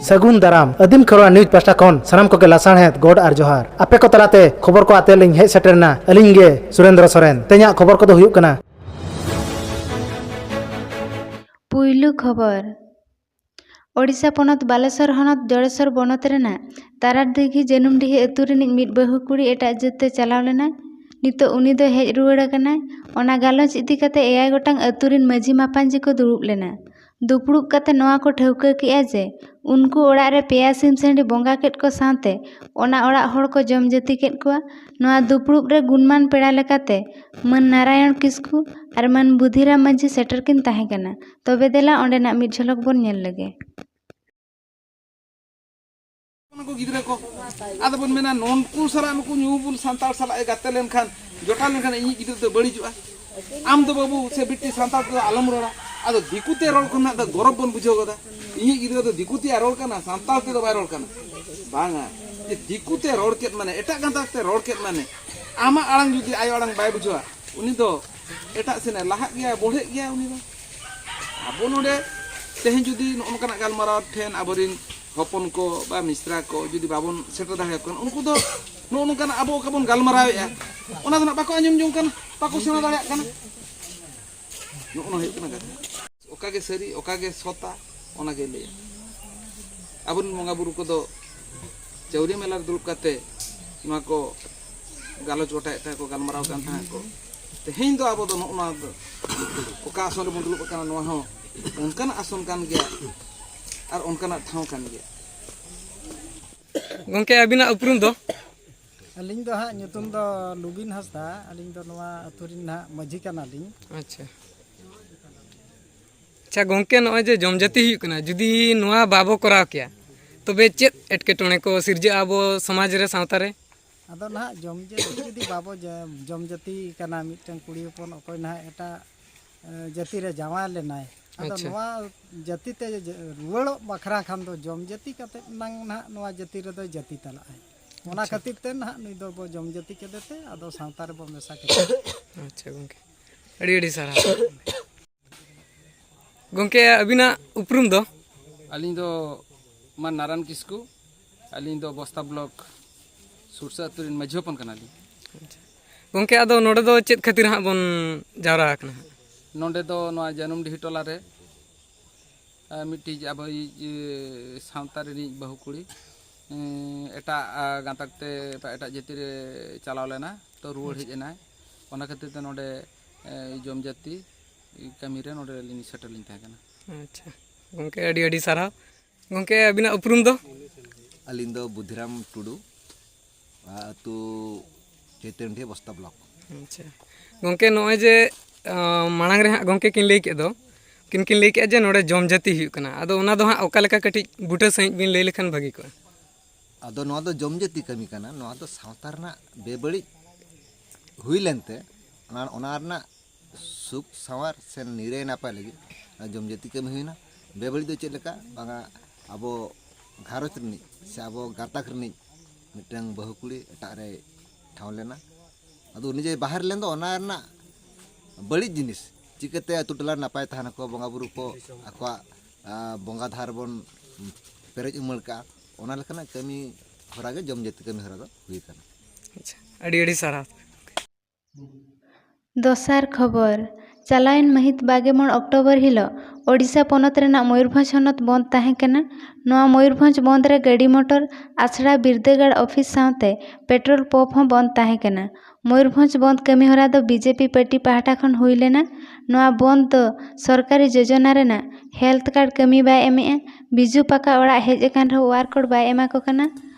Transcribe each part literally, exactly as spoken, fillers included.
ᱥᱟᱹᱜᱩᱱ ᱫᱟᱨᱟᱢ᱾ ᱟᱹᱫᱤᱢ ᱠᱷᱮᱨᱣᱟᱲ ᱱᱤᱭᱩᱡᱽ ᱯᱟᱦᱴᱟ ᱠᱷᱚᱱ ᱥᱟᱱᱟᱢ ᱠᱚᱜᱮ ᱞᱟᱥᱟᱲᱦᱮᱫ ᱜᱚᱰ ᱟᱨ ᱡᱚᱦᱟᱨ᱾ ᱟᱯᱮ ᱠᱚ ᱛᱟᱞᱟᱛᱮ ᱠᱷᱚᱵᱚᱨ ᱠᱚ ᱟᱛᱮ ᱞᱤᱧ ᱦᱮᱡ ᱥᱮᱴᱮᱨ ᱮᱱᱟ ᱟᱹᱞᱤᱧ ᱜᱮ ᱥᱩᱨᱮᱱᱫᱨᱚ ᱥᱚᱨᱮᱱ᱾ ᱛᱮᱦᱮᱧᱟᱜ ᱠᱷᱚᱵᱚᱨ ᱠᱚᱫᱚ ᱦᱩᱭᱩᱜ ᱠᱟᱱᱟ᱾ ᱯᱩᱭᱞᱩ ᱠᱷᱚᱵᱚᱨ᱾ ᱳᱰᱤᱥᱟ ᱯᱚᱱᱚᱛ ᱵᱟᱞᱮᱥᱚᱨ ᱦᱚᱱᱚᱛ ᱡᱚᱲᱮᱥᱚᱨ ᱵᱚᱱᱚᱛ ᱨᱮᱱᱟᱜ ᱛᱟᱨᱟᱨᱫᱤᱜᱷᱤ ᱡᱟᱹᱱᱩᱢᱰᱤᱦᱤ ᱟᱹᱛᱩ ᱨᱤᱱᱤᱡ ᱢᱤᱫ ᱵᱟᱹᱦᱩ ᱠᱩᱲᱤ ᱮᱴᱟᱜ ᱡᱟᱹᱛ ᱛᱮ ᱪᱟᱞᱟᱣ ᱞᱮᱱᱟᱭ᱾ ᱱᱤᱛᱚᱜ ᱩᱱᱤ ᱫᱚ ᱦᱮᱡ ᱨᱩᱣᱟᱹᱲ ᱟᱠᱟᱱᱟᱭ᱾ ᱚᱱᱟ ᱜᱟᱞᱚᱪ ᱤᱫᱤ ᱠᱟᱛᱮ ᱮᱭᱟᱭ ᱜᱚᱴᱟᱝ ᱟᱹᱛᱩ ᱨᱤᱱ ᱢᱟᱹᱡᱷᱤ ᱢᱟᱯᱟᱧᱡᱤ ᱠᱚ ᱫᱩᱲᱩᱵ ᱞᱮᱱᱟ᱾ ᱫᱩᱯᱲᱩᱵ ᱠᱟᱛᱮ ᱱᱚᱣᱟ ᱠᱚ ᱴᱷᱟᱹᱣᱠᱟᱹ ᱠᱮᱜᱼᱟ ᱡᱮ ᱩᱱᱠᱩ ᱚᱲᱟᱜ ᱨᱮ ᱯᱮᱭᱟ ᱥᱤᱢ ᱥᱟᱺᱰᱤ ᱵᱚᱸᱜᱟ ᱠᱮᱫ ᱠᱚ ᱥᱟᱶᱛᱮ ᱚᱱᱟ ᱚᱲᱟᱜ ᱦᱚᱲ ᱠᱚ ᱡᱚᱢ ᱡᱟᱹᱛᱤ ᱠᱮᱫ ᱠᱚᱣᱟ᱾ ᱱᱚᱣᱟ ᱫᱩᱯᱲᱩᱵ ᱨᱮ ᱜᱩᱱᱢᱟᱱ ᱯᱮᱲᱟ ᱞᱮᱠᱟᱛᱮ ᱢᱟᱹᱱ ᱱᱟᱨᱟᱭᱚᱬ ᱠᱤᱥᱠᱩ ᱟᱨ ᱢᱟᱹᱱ ᱵᱩᱫᱷᱤᱨᱟᱢ ᱢᱟᱹᱡᱷᱤ ᱥᱮᱴᱮᱨ ᱠᱤᱱ ᱛᱟᱦᱮᱸ ᱠᱟᱱᱟ᱾ ᱛᱚᱵᱮ ᱫᱮᱞᱟ ᱚᱸᱰᱮᱱᱟᱜ ᱢᱤᱫ ᱡᱷᱚᱞᱚᱠ ᱵᱚᱱ ᱧᱮᱞ ᱞᱮᱜᱮ᱾ ᱱᱩᱠᱩ ᱜᱤᱫᱽᱨᱟᱹ ᱠᱚ, ᱟᱫᱚ ᱵᱚᱱ ᱢᱮᱱᱟ ᱱᱩᱠᱩ ᱥᱟᱞᱟᱜ ᱱᱩᱠᱩ ᱧᱩ ᱵᱩᱞ ᱥᱟᱱᱛᱟᱲ ᱥᱟᱞᱟᱜ ᱮ ᱜᱟᱛᱮ ᱞᱮᱱᱠᱷᱟᱱ, ᱡᱚᱴᱟᱣ ᱞᱮᱱᱠᱷᱟᱱ ᱤᱧᱤᱡ ᱜᱤᱫᱽᱨᱟᱹ ᱫᱚ ᱵᱟᱹᱲᱤᱡᱚᱜᱼᱟ᱾ ᱟᱢ ᱫᱚ ᱵᱟᱹᱵᱩ ᱥᱮ ᱵᱤᱴᱤ ᱥᱟᱱᱛᱟᱲ ᱛᱮᱫᱚ ᱟᱞᱚᱢ ᱨᱚᱲᱟ᱾ ᱟᱫᱚ ᱫᱤᱠᱩ ᱛᱮ ᱨᱚᱲ ᱠᱷᱚᱱᱟᱜ ᱫᱚ ᱜᱚᱨᱚᱵᱽ ᱵᱚᱱ ᱵᱩᱡᱷᱟᱹᱣ ᱜᱚᱫᱟ᱾ ᱤᱧᱤᱡ ᱜᱤᱫᱽᱨᱟᱹ ᱫᱚ ᱫᱤᱠᱩ ᱛᱮᱭᱟᱜ ᱨᱚᱲ ᱠᱟᱱᱟ, ᱥᱟᱱᱛᱟᱲ ᱛᱮᱫᱚ ᱵᱟᱭ ᱨᱚᱲ ᱠᱟᱱᱟ᱾ ᱵᱟᱝᱟ, ᱡᱮ ᱫᱤᱠᱩ ᱛᱮ ᱨᱚᱲ ᱠᱮᱫ ᱢᱟᱱᱮ, ᱮᱴᱟᱜ ᱜᱟᱸᱫᱟᱠ ᱛᱮ ᱨᱚᱲ ᱠᱮᱫ ᱢᱟᱱᱮ, ᱟᱢᱟᱜ ᱟᱲᱟᱝ ᱡᱩᱫᱤ ᱟᱭᱳ ᱟᱲᱟᱝ ᱵᱟᱭ ᱵᱩᱡᱷᱟᱹᱣᱟ, ᱩᱱᱤ ᱫᱚ ᱮᱴᱟᱜ ᱥᱮᱱᱮ ᱞᱟᱦᱟᱜ ᱜᱮᱭᱟ, ᱵᱚᱲᱦᱮᱜ ᱜᱮᱭᱟ ᱩᱱᱤ ᱫᱚ᱾ ᱟᱵᱚ ᱱᱚᱰᱮ ᱛᱮᱦᱮᱧ ᱡᱩᱫᱤ ᱱᱚᱜᱼᱚ ᱱᱚᱝᱠᱟᱱᱟᱜ ᱜᱟᱞᱢᱟᱨᱟᱣ ᱴᱷᱮᱱ ᱟᱵᱚᱨᱤᱱ ᱦᱚᱯᱚᱱ ᱠᱚ ᱵᱟ ᱢᱤᱥᱨᱟ ᱠᱚ ᱡᱩᱫᱤ ᱵᱟᱵᱚᱱ ᱥᱮᱴᱮᱨ ᱫᱟᱲᱮᱭᱟᱠᱚ ᱠᱷᱟᱱ, ᱩᱱᱠᱩ ᱫᱚ ᱱᱚᱜᱼᱚ ᱱᱚᱝᱠᱟᱱᱟᱜ ᱟᱵᱚ ᱚᱠᱟ ᱵᱚᱱ ᱜᱟᱞᱢᱟᱨᱟᱣᱮᱫᱼᱟ, ᱚᱱᱟ ᱫᱚ ᱱᱟᱜ ᱵᱟᱠᱚ ᱟᱸᱡᱚᱢ ᱡᱚᱝ ᱠᱟᱱᱟ, ᱵᱟᱠᱚ ᱥᱮᱬᱟ ᱫᱟᱲᱮᱭᱟᱜ ᱠᱟᱱᱟ᱾ ᱱᱚᱜᱼᱚ ᱱᱚᱣᱟ ᱦᱩᱭᱩᱜ ᱠᱟᱱᱟ ᱠᱟᱛᱷᱟ᱾ ᱚᱠᱟ ᱜᱮ ᱥᱟᱹᱨᱤ, ᱚᱠᱟ ᱜᱮ ᱥᱚᱛᱟ, ᱚᱱᱟ ᱜᱮ ᱞᱟᱹᱭᱟ᱾ ᱟᱵᱚᱨᱮᱱ ᱵᱚᱸᱜᱟ ᱵᱩᱨᱩ ᱠᱚᱫᱚ ᱪᱟᱹᱣᱨᱤᱭᱟᱹ ᱢᱮᱞᱟ ᱨᱮ ᱫᱩᱲᱩᱵ ᱠᱟᱛᱮ ᱱᱚᱣᱟ ᱠᱚ ᱜᱟᱞᱚᱪ ᱜᱚᱴᱟᱭᱮᱫ ᱛᱟᱦᱮᱸ ᱠᱚ, ᱜᱟᱞᱢᱟᱨᱟᱣ ᱠᱟᱱ ᱛᱟᱦᱮᱸ ᱠᱚ᱾ ᱛᱮᱦᱮᱧ ᱫᱚ ᱟᱵᱚ ᱫᱚ ᱱᱚᱜᱼᱚ ᱱᱚᱣᱟ ᱫᱚ ᱚᱠᱟ ᱟᱥᱚᱱ ᱨᱮᱵᱚᱱ ᱫᱩᱲᱩᱵ ᱟᱠᱟᱱᱟ, ᱱᱚᱣᱟ ᱦᱚᱸ ᱚᱱᱠᱟᱱᱟᱜ ᱟᱥᱚᱱ ᱠᱟᱱ ᱜᱮᱭᱟ ᱟᱨ ᱚᱱᱠᱟᱱᱟᱜ ᱴᱷᱟᱶ ᱠᱟᱱ ᱜᱮᱭᱟ᱾ ᱜᱚᱢᱠᱮ, ᱟᱹᱵᱤᱱᱟᱜ ᱩᱯᱨᱩᱢ ᱫᱚ? ᱟᱹᱞᱤᱧ ᱫᱚ ᱦᱟᱸᱜ ᱧᱩᱛᱩᱢ ᱫᱚ ᱞᱩᱵᱤᱱ ᱦᱟᱸᱥᱫᱟ, ᱟᱹᱞᱤᱧ ᱫᱚ ᱱᱚᱣᱟ ᱟᱹᱛᱩ ᱨᱤᱱ ᱦᱟᱸᱜ ᱢᱟᱹᱡᱷᱤ ᱠᱟᱱᱟᱞᱤᱧ᱾ ᱟᱪᱪᱷᱟ᱾ ᱟᱪᱪᱷᱟ ᱜᱚᱢᱠᱮ, ᱱᱚᱜᱼᱚᱭ ᱡᱮ ᱡᱚᱢ ᱡᱟᱹᱛᱤ ᱦᱩᱭᱩᱜ ᱠᱟᱱᱟ, ᱡᱩᱫᱤ ᱱᱚᱣᱟ ᱵᱟᱵᱚ ᱠᱚᱨᱟᱣ ᱠᱮᱭᱟ, ᱛᱚᱵᱮ ᱪᱮᱫ ᱮᱴᱠᱮᱴᱚᱬᱮ ᱠᱚ ᱥᱤᱨᱡᱟᱹᱜᱼᱟ ᱟᱵᱚ ᱥᱚᱢᱟᱡᱽ ᱨᱮ, ᱥᱟᱶᱛᱟ ᱨᱮ? ᱟᱫᱚ ᱱᱟᱦᱟᱜ ᱡᱚᱢ ᱡᱟᱹᱛᱤ ᱡᱩᱫᱤ ᱵᱟᱵᱚ ᱡᱚ-, ᱡᱚᱢ ᱡᱟᱹᱛᱤ ᱠᱟᱱᱟ ᱢᱤᱫᱴᱟᱝ ᱠᱩᱲᱤ ᱦᱚᱯᱚᱱ, ᱚᱠᱚᱭ ᱱᱟᱦᱟᱜ ᱮᱴᱟᱜ, ᱮ, ᱡᱟᱹᱛᱤ ᱨᱮ ᱡᱟᱶᱟᱭ ᱞᱮᱱᱟᱭ, ᱟᱫᱚ ᱟᱪᱪᱷᱟ᱾ ᱱᱚᱣᱟ ᱡᱟᱹᱛᱤ ᱛᱮ ᱡᱮ ᱨᱩᱣᱟᱹᱲᱚᱜ ᱵᱟᱠᱷᱨᱟ ᱠᱷᱟᱱ ᱫᱚ ᱡᱚᱢ ᱡᱟᱹᱛᱤ ᱠᱟᱛᱮᱫ ᱱᱟᱝ ᱱᱟᱦᱟᱜ ᱱᱚᱣᱟ ᱡᱟᱹᱛᱤ ᱨᱮᱫᱚᱭ ᱡᱟᱹᱛᱤ ᱛᱟᱞᱟᱜᱼᱟᱭ᱾ ᱚᱱᱟ ᱟᱪᱪᱷᱟ᱾ ᱠᱷᱟᱹᱛᱤᱨ ᱛᱮ ᱱᱟᱦᱟᱜ ᱱᱩᱭ ᱫᱚ ᱵᱚ ᱡᱚᱢ ᱡᱟᱹᱛᱤ ᱠᱮᱫᱮ ᱛᱮ ᱟᱫᱚ ᱥᱟᱶᱛᱟ ᱨᱮᱵᱚ ᱢᱮᱥᱟ ᱠᱮᱫᱮ᱾ ᱟᱪᱪᱷᱟ ᱜᱚᱢᱠᱮ, ᱟᱹᱰᱤ ᱟᱹᱰᱤ ᱥᱟᱨᱦᱟᱣ᱾ ᱜᱚᱢᱠᱮ, ᱟᱹᱵᱤᱱᱟᱜ ᱩᱯᱨᱩᱢ ᱫᱚ? ᱟᱹᱞᱤᱧ ᱫᱚ ᱢᱟ ᱱᱟᱨᱟᱭᱚᱱ ᱠᱤᱥᱠᱩ᱾ ᱟᱹᱞᱤᱧ ᱫᱚ ᱵᱚᱥᱛᱟ ᱵᱞᱚᱠ ᱥᱩᱨᱥᱟ ᱟᱹᱛᱩ ᱨᱮᱱ ᱢᱟᱹᱡᱷᱤ ᱦᱚᱯᱚᱱ ᱠᱟᱱᱟᱞᱤᱧ᱾ ᱟᱪᱪᱷᱟ᱾ ᱜᱚᱢᱠᱮ, ᱟᱫᱚ ᱱᱚᱰᱮ ᱫᱚ ᱪᱮᱫ ᱠᱷᱟᱹᱛᱤᱨ ᱦᱟᱸᱜ ᱵᱚᱱ ᱡᱟᱣᱨᱟ ᱟᱠᱟᱱᱟ ᱦᱟᱸᱜ? ᱱᱚᱰᱮ ᱫᱚ ᱱᱚᱣᱟ ᱡᱟᱹᱱᱩᱢᱰᱤᱦᱤ ᱴᱚᱞᱟ ᱨᱮ, ᱟᱨ ᱢᱤᱫᱴᱤᱡ ᱟᱵᱚᱭᱤᱡ, ᱮ, ᱥᱟᱶᱛᱟ ᱨᱤᱱᱤᱡ ᱵᱟᱹᱦᱩ ᱠᱩᱲᱤ, ᱮ, ᱮᱴᱟᱜ, ᱟ, ᱜᱟᱛᱟᱠ ᱛᱮ ᱵᱟ ᱮᱴᱟᱜ ᱡᱟᱹᱛᱤ ᱨᱮ ᱪᱟᱞᱟᱣ ᱞᱮᱱᱟ, ᱛᱚ ᱨᱩᱣᱟᱹᱲ ᱦᱮᱡ ᱮᱱᱟᱭ᱾ ᱚᱱᱟ ᱠᱷᱟᱹᱛᱤᱨ ᱛᱮ ᱱᱚᱰᱮ, ᱮ, ᱡᱚᱢ ᱡᱟᱹᱛᱤ ᱠᱟᱹᱢᱤ ᱨᱮ ᱱᱚᱰᱮ ᱞᱤᱧ ᱥᱮᱴᱮᱨ ᱞᱤᱧ ᱛᱟᱦᱮᱸ ᱠᱟᱱᱟ᱾ ᱟᱪᱪᱷᱟ᱾ ᱜᱚᱢᱠᱮ, ᱟᱹᱰᱤ ᱟᱹᱰᱤ ᱥᱟᱨᱦᱟᱣ᱾ ᱜᱚᱢᱠᱮ, ᱟᱹᱵᱤᱱᱟᱜ ᱩᱯᱨᱩᱢ ᱫᱚ? ᱟᱹᱞᱤᱧ ᱫᱚ ᱵᱩᱫᱷᱤᱨᱟᱢ ᱴᱩᱰᱩ, ᱟᱹᱛᱩ ᱪᱳᱭᱛᱚᱱᱰᱤᱦᱤ, ᱵᱚᱥᱛᱟ ᱵᱞᱚᱠ᱾ ᱟᱪᱪᱷᱟ᱾ ᱜᱚᱢᱠᱮ, ᱱᱚᱜᱼᱚᱭ ᱡᱮ, ᱟᱸ, ᱢᱟᱲᱟᱝ ᱨᱮ ᱦᱟᱸᱜ ᱜᱚᱢᱠᱮ ᱠᱤᱱ ᱞᱟᱹᱭ ᱠᱮᱫ ᱫᱚ, ᱩᱱᱠᱤᱱ ᱠᱤᱱ ᱞᱟᱹᱭ ᱠᱮᱫᱼᱟ ᱡᱮ ᱱᱚᱰᱮ ᱡᱚᱢ ᱡᱟᱹᱛᱤ ᱦᱩᱭᱩᱜ ᱠᱟᱱᱟ᱾ ᱟᱫᱚ ᱚᱱᱟ ᱫᱚ ᱦᱟᱸᱜ ᱚᱠᱟ ᱞᱮᱠᱟ ᱠᱟᱹᱴᱤᱡ ᱵᱩᱴᱟᱹ ᱥᱟᱺᱦᱤᱡ ᱵᱤᱱ ᱞᱟᱹᱭ ᱞᱮᱠᱷᱟᱱ ᱵᱷᱟᱹᱜᱤ ᱠᱚᱜᱼᱟ? ᱟᱫᱚ ᱱᱚᱣᱟ ᱫᱚ ᱡᱚᱢ ᱡᱟᱹᱛᱤ ᱠᱟᱹᱢᱤ ᱠᱟᱱᱟ, ᱱᱚᱣᱟ ᱫᱚ ᱥᱟᱶᱛᱟ ᱨᱮᱱᱟᱜ ᱵᱮᱵᱟᱹᱲᱤᱡ ᱦᱩᱭ ᱞᱮᱱᱛᱮ ᱚᱱᱟ, ᱚᱱᱟ ᱨᱮᱱᱟᱜ ᱥᱩᱠ ᱥᱟᱶᱟᱨ ᱥᱮ ᱱᱤᱨᱟᱹᱭ ᱱᱟᱯᱟᱭ ᱞᱟᱹᱜᱤᱫ ᱚᱱᱟ ᱡᱚᱢ ᱡᱟᱹᱛᱤ ᱠᱟᱹᱢᱤ ᱦᱩᱭᱱᱟ᱾ ᱵᱮᱵᱟᱹᱲᱤᱡ ᱫᱚ ᱪᱮᱫ ᱞᱮᱠᱟ? ᱵᱟᱝᱟ, ᱟᱵᱚ ᱜᱷᱟᱨᱚᱸᱡᱽ ᱨᱤᱱᱤᱡ ᱥᱮ ᱟᱵᱚ ᱜᱟᱛᱟᱠ ᱨᱤᱱᱤᱡ ᱢᱤᱫᱴᱟᱝ ᱵᱟᱹᱦᱩ ᱠᱩᱲᱤ ᱮᱴᱟᱜ ᱨᱮᱭ ᱴᱷᱟᱶ ᱞᱮᱱᱟ᱾ ᱟᱫᱚ ᱩᱱᱤ ᱡᱮ ᱵᱟᱦᱮᱨ ᱞᱮᱱ ᱫᱚ, ᱚᱱᱟ ᱨᱮᱱᱟᱜ ᱵᱟᱹᱲᱤᱡ ᱡᱤᱱᱤᱥ ᱪᱤᱠᱟᱹᱛᱮ ᱟᱹᱛᱩ ᱴᱚᱞᱟ ᱱᱟᱯᱟᱭ ᱛᱟᱦᱮᱱᱟᱠᱚ, ᱵᱚᱸᱜᱟ ᱵᱩᱨᱩ ᱠᱚ ᱟᱠᱚᱣᱟᱜ, ᱟ, ᱵᱚᱸᱜᱟ ᱫᱷᱟᱨ ᱵᱚᱱ ᱯᱮᱨᱮᱡ ᱩᱢᱟᱹᱲ ᱠᱟᱜᱼᱟ, ᱚᱱᱟ ᱞᱮᱠᱟᱱᱟᱜ ᱠᱟᱹᱢᱤ ᱦᱚᱨᱟ ᱜᱮ ᱡᱚᱢ ᱡᱟᱹᱛᱤ ᱠᱟᱹᱢᱤ ᱦᱚᱨᱟ ᱫᱚ ᱦᱩᱭ ᱠᱟᱱᱟ᱾ ᱟᱪᱪᱷᱟ, ᱟᱹᱰᱤ ᱟᱹᱰᱤ ᱥᱟᱨᱦᱟᱣ᱾ ᱫᱚᱥᱟᱨ ᱠᱷᱚᱵᱚᱨ, ᱪᱟᱞᱟᱣᱮᱱ ᱢᱟᱹᱦᱤᱛ ᱵᱟᱜᱮ ᱢᱚᱬ ᱚᱠᱴᱳᱵᱚᱨ ᱦᱤᱞᱳᱜ ᱳᱰᱤᱥᱟ ᱯᱚᱱᱚᱛ ᱨᱮᱱᱟᱜ ᱢᱚᱭᱩᱨᱵᱷᱚᱸᱡᱽ ᱦᱚᱱᱚᱛ ᱵᱚᱱᱫ ᱛᱟᱦᱮᱸ ᱠᱟᱱᱟ᱾ ᱱᱚᱣᱟ ᱢᱚᱭᱩᱨᱵᱷᱚᱸᱡᱽ ᱵᱚᱱᱫ ᱨᱮ ᱜᱟᱹᱰᱤ ᱢᱚᱴᱚᱨ, ᱟᱥᱲᱟ, ᱵᱤᱨᱫᱟᱹᱜᱟᱲ, ᱚᱯᱷᱤᱥ ᱥᱟᱶᱛᱮ ᱯᱮᱴᱨᱳᱞ ᱯᱚᱢᱯ ᱦᱚᱸ ᱵᱚᱱᱫ ᱛᱟᱦᱮᱸ ᱠᱟᱱᱟ᱾ ᱢᱚᱭᱩᱨᱵᱷᱚᱸᱡᱽ ᱵᱚᱱᱫ ᱠᱟᱹᱢᱤ ᱦᱚᱨᱟ ᱫᱚ ᱵᱤᱡᱮᱯᱤ ᱯᱟᱨᱴᱤ ᱯᱟᱦᱴᱟ ᱠᱷᱚᱱ ᱦᱩᱭ ᱞᱮᱱᱟ᱾ ᱱᱚᱣᱟ ᱵᱚᱱᱫ ᱫᱚ ᱥᱚᱨᱠᱟᱨᱤ ᱡᱳᱡᱚᱱᱟ ᱨᱮᱱᱟᱜ ᱦᱮᱞᱛᱷ ᱠᱟᱨᱰ ᱠᱟᱹᱢᱤ ᱵᱟᱭ ᱮᱢᱮᱜᱼᱟ᱾ ᱵᱤᱡᱩ ᱯᱟᱠᱟ ᱚᱲᱟᱜ ᱦᱮᱡ ᱟᱠᱟᱱ ᱨᱮᱦᱚᱸ ᱳᱣᱟᱨᱠ ᱠᱟᱨᱰ ᱵᱟᱭ ᱮᱢᱟ ᱠᱚ ᱠᱟᱱᱟ᱾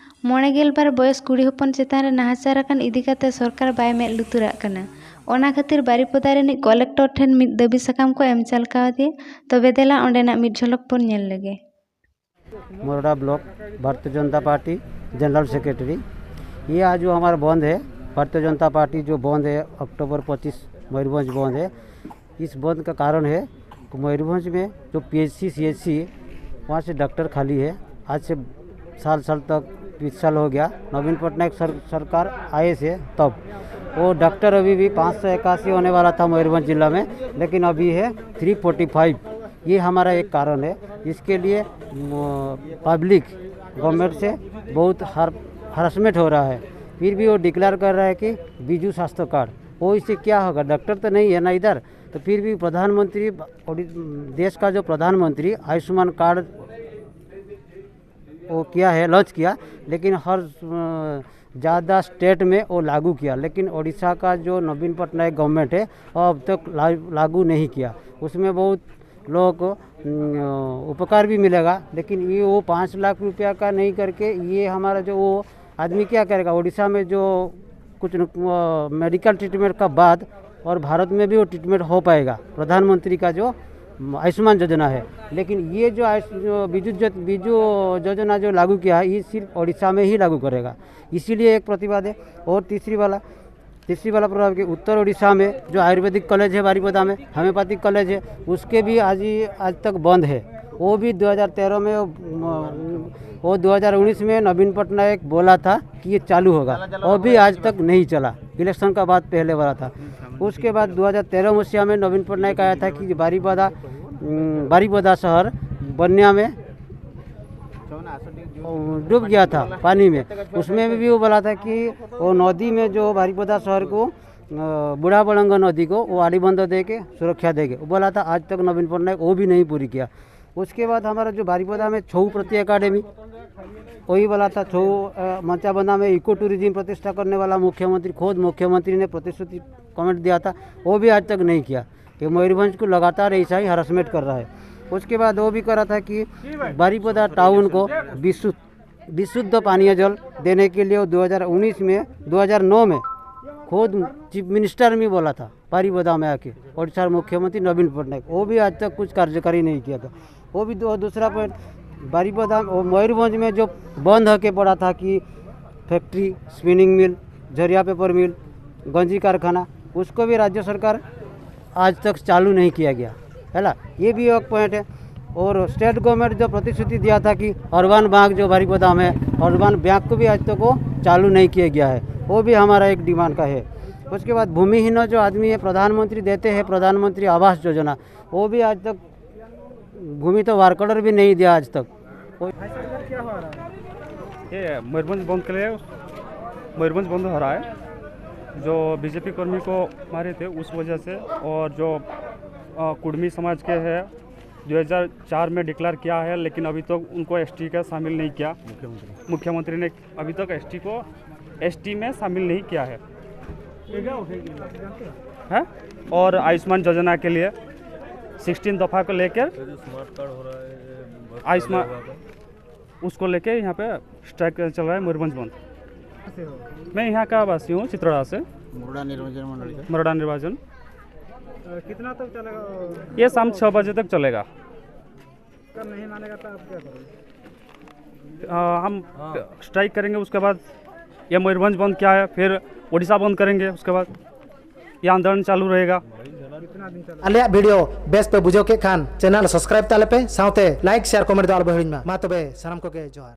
ᱢᱚᱬᱮ ᱜᱮᱞ ᱵᱟᱨ ᱵᱚᱭᱚᱥ ᱠᱩᱲᱤ ᱦᱚᱯᱚᱱ ᱪᱮᱛᱟᱱ ᱨᱮ ᱱᱟᱦᱟᱪᱟᱨ ᱟᱠᱟᱱ ᱤᱫᱤ ᱠᱟᱛᱮ ᱥᱚᱨᱠᱟᱨ ᱵᱟᱭ ᱢᱮᱫ ᱞᱩᱛᱩᱨᱟᱜ ᱠᱟᱱᱟ᱾ ᱚᱱᱟ ᱠᱷᱟᱹᱛᱤᱨ ᱵᱟᱨᱤᱯᱚᱫᱟ ᱨᱤᱱᱤᱡ ᱠᱚᱞᱮᱠᱴᱚᱨ ᱴᱷᱮᱱ ᱢᱤᱫ ᱫᱟᱹᱵᱤ ᱥᱟᱠᱟᱢ ᱠᱚ ᱮᱢ ᱪᱟᱞ ᱠᱟᱣᱫᱮᱭᱟ᱾ ᱛᱚᱵᱮ ᱫᱮᱞᱟ ᱚᱸᱰᱮᱱᱟᱜ ᱢᱤᱫ ᱡᱷᱚᱞᱚᱠ ᱵᱚᱱ ᱧᱮᱞ ᱞᱮᱜᱮ᱾ मोरडा block Bharatiya Janata party general secretary. ये आज जो हमारा बंद है, भारतीय जनता पार्टी जो बंद है, अक्टूबर पच्चीस मयूरभंज बंद है। इस बंद का कारण है कि मयूरभंज में जो पीएचसी, सीएचसी, वहाँ से डॉक्टर खाली है। आज से साल, साल तक, बीस साल हो गया, नवीन पटनायक सर-, सरकार आए से तब। वो डॉक्टर अभी भी पाँच सौ इक्यासी होने वाला था मयूरभंज जिला में, लेकिन अभी है थ्री फोर्टी फाइव। ये हमारा एक कारण है। इसके लिए पब्लिक गवर्नमेंट से बहुत हर हरासमेंट हो रहा है। फिर भी वो डिक्लेयर कर रहा है कि बिजू स्वास्थ्य कार्ड। वो इससे क्या होगा? डॉक्टर तो नहीं है ना इधर। तो फिर भी प्रधानमंत्री, देश का जो प्रधानमंत्री आयुष्मान कार्ड वो किया है, लॉन्च किया, लेकिन हर ज़्यादा स्टेट में वो लागू किया, लेकिन उड़ीसा का जो नवीन पटनायक गवर्नमेंट है, वो अब तक लागू नहीं किया। उसमें बहुत लोगों को उपकार भी मिलेगा, लेकिन ये वो पाँच लाख रुपया का नहीं करके ये हमारा जो वो आदमी क्या करेगा? उड़ीसा में जो कुछ मेडिकल ट्रीटमेंट का बाद और भारत में भी वो ट्रीटमेंट हो पाएगा, प्रधानमंत्री का जो आयुष्मान योजना है। लेकिन ये जो बिजु बिजु योजना जो लागू किया है, ये सिर्फ उड़ीसा में ही लागू करेगा, इसीलिए एक प्रतिवाद है। और तीसरी वाला तीसरी वाला प्रभाव कि उत्तर उड़ीसा में जो आयुर्वेदिक कॉलेज है बारीपदा में, होम्योपैथिक कॉलेज है, उसके भी आज ही आज तक बंद है। वो भी दो हज़ार तेरह में, वो दो हज़ार उन्नीस में नवीन पटनायक बोला था कि ये चालू होगा, वो भी आज तक नहीं चला। इलेक्शन का बाद पहले वाला था। उसके बाद दो हज़ार तेरह मसीहा में नवीन पटनायक आया था कि बारीपदा बारीपदा शहर बन्या में डूब गया था पानी में। उसमें भी वो बोला था कि वो नदी में जो बारीपदा शहर को बूढ़ा बड़ंग नदी को वो आड़ी बंद दे के सुरक्षा देंगे, वो बोला था। आज तक नवीन पटनायक वो भी नहीं पूरी किया। उसके बाद हमारा जो बारीपदा में छऊ प्रति एकेडमी, वही वाला था। छऊ मंचाबंदा में इको टूरिज्म प्रतिष्ठा करने वाला मुख्यमंत्री, खुद मुख्यमंत्री ने प्रतिश्रुति कमेंट दिया था, वो भी आज तक नहीं किया। ये मयूरभंज को लगातार ऐसा ही हरासमेंट कर रहा है। उसके बाद वो भी करा था कि बारीपदा टाउन को विशुद्ध विशुद्ध पानीय जल देने के लिए दो हज़ार उन्नीस में, दो हज़ार नौ में खुद चीफ मिनिस्टर भी बोला था बारीपदा में आके, उड़ीसा मुख्यमंत्री नवीन पटनायक, वो भी आज तक कुछ कार्यकारी नहीं किया था। वो भी दो दूसरा पॉइंट, बारीपदा और मयूरभंज में जो बंद होके पड़ा था कि factory, spinning mill, Jharia paper mill, गंजी कारखाना, उसको भी राज्य सरकार आज तक चालू नहीं किया गया है ना। ये भी एक पॉइंट है। और स्टेट गवर्नमेंट जो प्रतिश्रुति दिया था कि अर्बन बाग जो बारीपदा में, अर्बन बाग को भी आज तक वो चालू नहीं किया गया है, वो भी हमारा एक डिमांड का है। उसके बाद भूमिहीन जो आदमी है, प्रधानमंत्री देते हैं प्रधानमंत्री आवास योजना, वो भी आज तक भूमि तो वर्क ऑर्डर भी नहीं दिया आज तक। ये मयूरभंज बंद के लिए, मयूरभंज बंद हो रहा है। जो बीजेपी कर्मी को मारे थे, उस वजह से, और जो अ, कुड़मी समाज के हैं, दो हज़ार चार में डिक्लेयर किया है, लेकिन अभी तक उनको एसटी का शामिल नहीं किया। मुख्यमंत्री मुख्यमंत्री ने अभी तक एसटी को एसटी में शामिल नहीं किया है। है। और आयुष्मान योजना के लिए सिक्सटीन दफा को लेकर, आयुष्मान, उसको लेके यहाँ पे स्ट्राइक चल रहा है मयूरभंज बंद। मैं यहाँ का वासी हूँ, चित्रोड़ा से। मुरडा निर्वाचन मंडल से। मुरडा निर्वाचन। कितना तक चलेगा? ये शाम छः बजे तक चलेगा। अगर नहीं मानेगा तो आप क्या करोगे? अ, हम स्ट्राइक करेंगे, उसके बाद ये मयूरभंज बंद क्या है, फिर उड़ीसा बंद करेंगे, उसके बाद ये आंदोलन चालू रहेगा। कितना दिन चलेगा? ᱟᱞᱮᱭᱟᱜ ᱵᱷᱤᱰᱤᱭᱳ ᱵᱮᱥ ᱯᱮ ᱵᱩᱡᱷᱟᱹᱣ ᱠᱮᱫ ᱠᱷᱟᱱ, ᱪᱮᱱᱮᱞ ᱥᱟᱵᱥᱠᱨᱟᱭᱤᱵᱽ ᱛᱟᱞᱮ ᱯᱮ, ᱥᱟᱶᱛᱮ ᱞᱟᱭᱤᱠ, ᱥᱮᱭᱟᱨ, ᱠᱚᱢᱮᱱᱴ ᱫᱚ ᱟᱞᱚ ᱯᱮ ᱦᱤᱲᱤᱧ ᱢᱟ᱾ ᱢᱟ ᱛᱚᱵᱮ, ᱥᱟᱱᱟᱢ ᱠᱚᱜᱮ ᱡᱚᱦᱟᱨ᱾